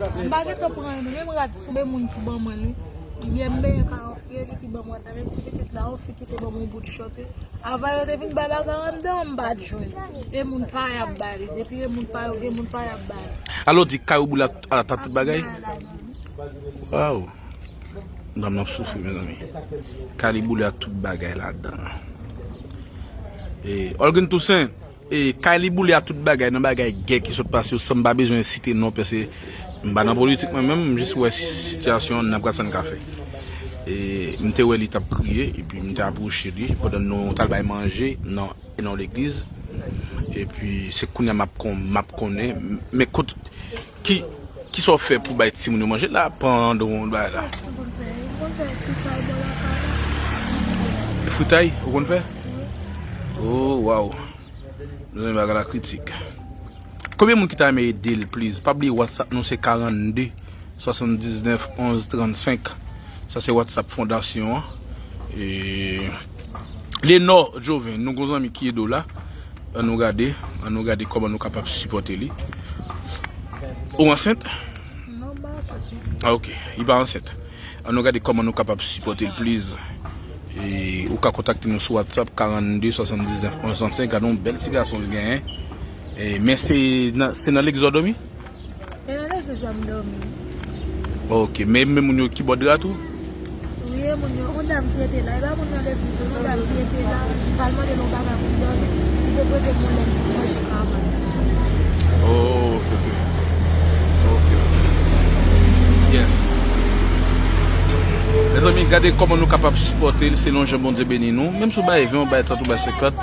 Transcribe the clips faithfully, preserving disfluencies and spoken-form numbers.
M pa gentan pran youn, menm rad sou men moun ki ban mwen li. Yè m benyen ka yon fi, e li ki ban mwen rad la, menm si pitit la, yon fi ki te ban mwen yon bout chòt, wi. Avan yo te vin bay bagay anndan, m pa t jwenn. E moun pa y ap bay li. Depi e moun pa yo, gen moun pa y ap bay li. Alò, di kay ou boule a, a, a tout bagay? Waw. Dam nan ap soufri, mezanmi. Kay li boule a tout bagay ladan. E, Olgin Toussaint, e, kay li boule a tout bagay, nan bagay gè ki sot pase yo, san m pa bezwen site non, paske m pa nan politik mwen menm, m jis wè sitiyasyon an, n ap gad sa n ka fè. E, m te wè li t ap kriye, epi m te apwoche li, pandan nou t al bay manje nan, nan legliz. Epi, se kounye a m ap kon-, m ap konnen, men kot, ki, ki sa w fè pou bay timoun yo manje la, pandan w bay la? Ou konn fè, ou konn fè fritay bò lakay la? Fritay, ou konn fè? Wi. Oh, waw. Mezanmi, bagay la kritik. Konbyen moun ki ta renmen ede l, please? Pa bliye WhatsApp nou se karannde swasanndiznèf onz trannsenk. Sa se WhatsApp fondasyon an. E, Lenor Joven, nou gon zanmi ki ede w la. Ann nou gade, ann nou gade kòman nou kapab sipòte li. Ou ansent? Non, m pa ansent. Ah, ok, li pa ansent. Ann nou gade kòman nou kapab sipòte l, please. E, ou ka kontakte nou sou WhatsApp, karannde swasanndiznèf onz trannsenk. Gade yon bèl ti gason l genyen. E, men se nan, se nan legliz w ap dòmi? E nan legliz w ap dòmi. Ok, men, men moun yo ki bò dra tou? Wi, e moun yo, yon dam ki rete la. E pa moun nan legliz yo, yon dam ki rete la. M pral mande l yon bagay pou m dòmi. Li te prete m yon lèt pou manje. Oh, ok, ok. Ok, ok. Yes. Mezanmi, gade kòman nou kapab sipòte l selon jan Bondye beni nou. Menm si w bay ven, w bay trant, w bay senkant,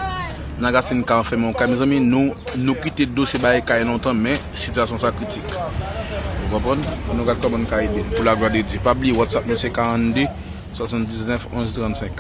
nan racine ka anfèmen yon kay. Mezanmi, nou, nou kite dosye bay kay lontan, men sitiyasyon sa kritik. Ou konprann? Ann nou gad kòman n ka ede l. Pou laglwa de Dye. Pa bliye, WhatsApp nou se karannde swasanndiznèf onz trannsenk.